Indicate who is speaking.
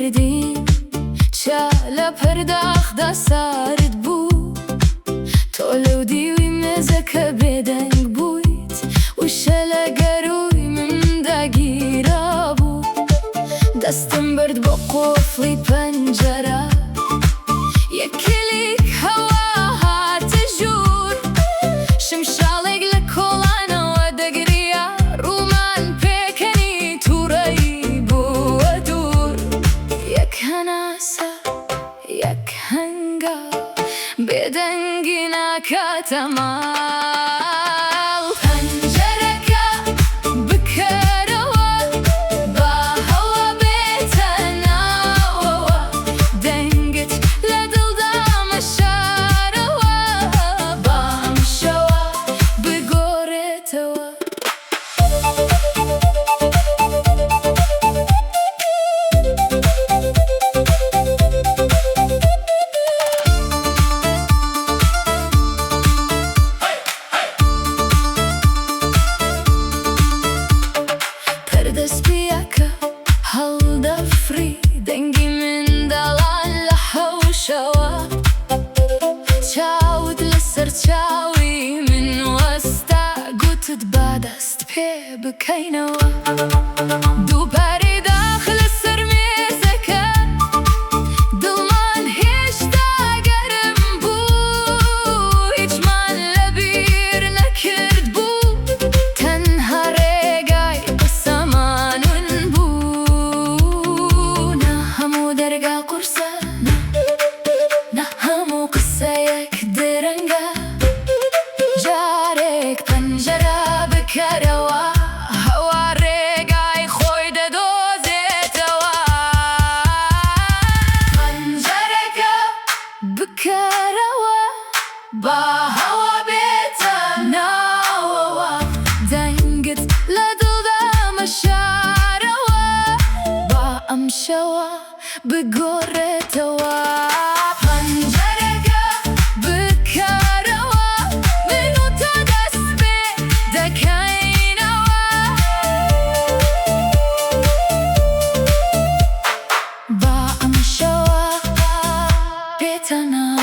Speaker 1: کردین، چا لە پەرداخدا سارد بوو. تۆ لەو دیوی مێزەکە بێدەنگ بوویت، وشە لە گەرووی مندا گیرابوو. دەستم برد بۆ قوفڵی پەنجەرە، یەک کلیک هەوا هاتە ژوور. شمشاڵێک لە کۆڵانەوە دەگریا، ڕوومان پێکەنی، تووڕەیی بووە دوور. یەک هەناسە، یەک هەنگاو، بێدەنگی ناکاتە ماڵ. پەنجەرەکە بکەرەوە، با هەوا بێتە ناوەوە. دەنگت لە دڵدا مەشارەوە، با ئەم شەوە بگۆڕێتەوە. پەردە سپییەکە هەڵدەفڕی، دەنگی منداڵان لە حەوشەوە. چاوت لەسەر چاوی من وەستا، گوتت با دەست پێ بکەینەوە. دووپارەی داخ لەسەر مێزەکە، دڵمان هێشتا گەرم بوو. هیچمان لەبیر نەکردبوو، تەنها ڕێگای قسەمان ون بوو. نە هەموو دەرگا قورسە، نە هەموو قسەیەک درەنگە. جارێک پەنجەرە بکەرەوە، هەوا ڕێگای خۆی دەدۆزێتەوە. پەنجەرەکە بکەرەوە، با هەوا بێتە ناوەوە. دەنگت لە دڵدا مەشارەوە، با ئەم شەوە بگۆڕێتەوە. پەنجەرەکە بکەرەوە، من و تۆ دەست پێ دەکەینەوە. با ئەم شەوە بێتە ناوەوە.